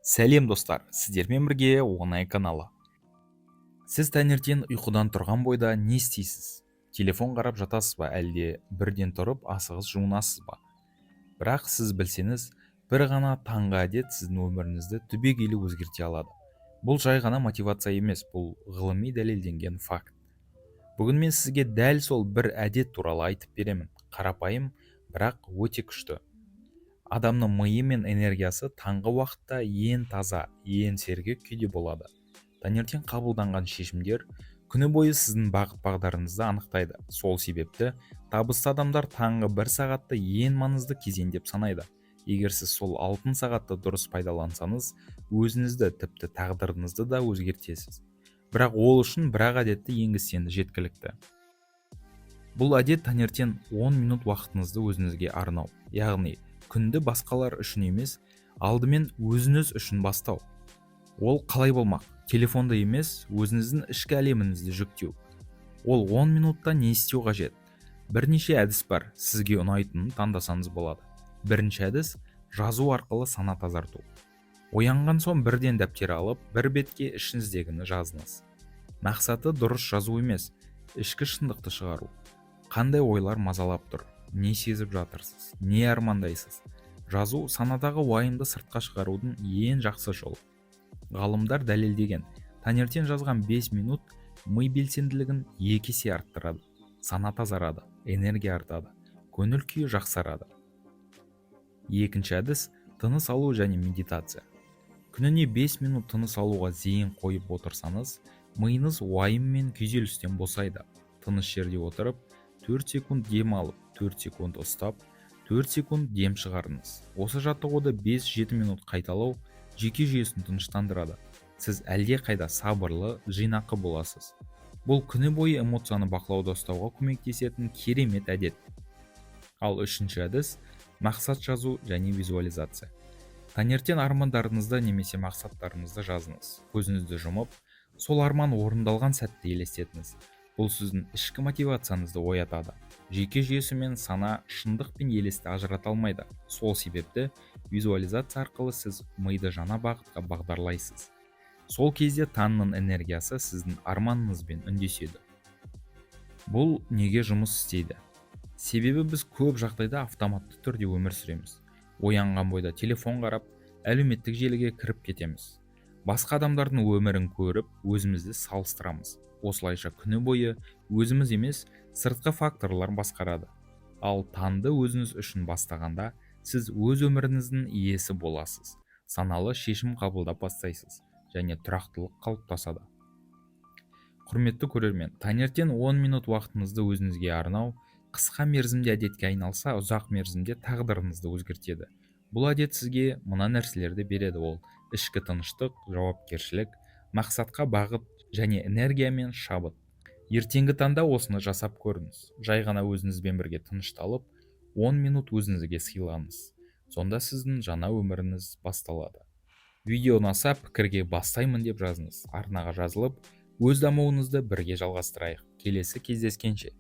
Сәлем, достар! Сіздермен бірге Оңай каналы. Сіз таңертең ұйқыдан тұрған бойда не істейсіз? Телефон қарап жатасыз ба, әлде бірден тұрып, асығыс жуынасыз ба? Бірақ сіз білсеңіз, бір ғана таңғы әдет сіздің өміріңізді түбегейлі өзгерте алады. Бұл жай ғана мотивация емес, бұл ғылыми дәлелденген факт. Бүгін мен сізге дәл сол бір әдет туралы айтып беремін. Қарапайым, бірақ өте күшті. Адамның миы мен энергиясы таңғы уақытта ең таза, ең сергек күйде болады. Таңертең қабылданған шешімдер күні бойы сіздің бағыт бағдарыңызды анықтайды. Сол себепті табысты адамдар таңғы бір сағатты ең маңызды кезең деп санайды. Егер сіз сол алтын сағатты дұрыс пайдалансаңыз, өзіңізді, тіпті тағдырыңызды да өзгертесіз. Бірақ ол үшін бір-ақ әдетті енгізсеңіз жеткілікті. Бұл әдет – таңертең 10 минут уақытыңызды өзіңізге арнау, яғни күнді басқалар үшін емес, алдымен өзіңіз үшін бастау. Ол қалай болмақ? Телефонды емес, өзіңіздің ішкі әлеміңізді жүктеу. Ол 10 минутта не істеу қажет? Бірнеше әдіс бар, сізге ұнайтынын таңдасаңыз болады. Бірінші әдіс – жазу арқылы сана тазарту. Оянған соң бірден дәптер алып, бір бетке ішіңіздегіні жазыңыз. Мақсаты дұрыс жазу емес, ішкі шындықты шығару. Қандай ойлар мазалап тұр, не сезіп жатырсыз, не армандайсыз? Жазу – санадағы уайымды сыртқа шығарудың ең жақсы жолы. Ғалымдар дәлелдеген: таңертең жазған 5 минут ми белсенділігін екі есе арттырады. Сана тазарады, энергия артады, көңіл күйі жақсарады. Екінші әдіс – тыныс алу және медитация. Күніне 5 минут тыныс алуға зейін қойып отырсаңыз, миыңыз уайым мен күйзелістен босайды. Тыныш жерде отырып, 4 секунд дем алып, 4 секунд ұстап, 4 секунд дем шығарыңыз. Осы жаттығуды 5-7 минут қайталау жүйке жүйесін тыныштандырады. Сіз әлдеқайда сабырлы, жинақы боласыз. Бұл күні бойы эмоцияны бақылауда ұстауға көмектесетін керемет әдет. Ал үшінші әдіс – мақсат жазу және визуализация. Таңертең армандарыңызды немесе мақсаттарыңызды жазыңыз. Көзіңізді жұмып, сол арман орындалған сәтті елестетіңіз. Бұл сіздің ішкі мотивацияңызды оятады. Жүйке жүйесі мен сана шындық пен елесті ажырата алмайды. Сол себепті визуализация арқылы сіз миды жаңа бағытқа бағдарлайсыз. Сол кезде таңның энергиясы сіздің арманыңызбен үндеседі. Бұл неге жұмыс істейді? Себебі біз көп жағдайда автоматты түрде өмір сүреміз. Оянған бойда телефон қарап, әлеуметтік желіге кіріп кетеміз. Басқа адамдардың өмірін көріп, өзімізді салыстырамыз. Осылайша күні бойы өзіміз емес, сыртқы факторлар басқарады. Ал таңды өзіңіз үшін бастағанда, сіз өз өміріңіздің иесі боласыз, саналы шешім қабылдап бастайсыз және тұрақтылық қалыптасады. Құрметті көрермен, таңертең 10 минут уақытыңызды өзіңізге арнау қысқа мерзімде әдетке айналса, ұзақ мерзімде тағдырыңызды өзгертеді. Бұл әдет сізге мына нәрселерді береді. Ол ішкі тыныштық, жауапкершілік, мақсатқа бағыт және энергия мен шабыт. Ертеңгі таңда осыны жасап көріңіз. Жай ғана өзіңізбен бірге тынышталып, 10 минут өзіңізге сыйлаңыз. Сонда сіздің жаңа өміріңіз басталады. Видео ұнаса, «Пікірге бастаймын» деп жазыңыз. Арнаға жазылып, өз дамуыңызды бірге жалғастырайық. Келесі кездескенше!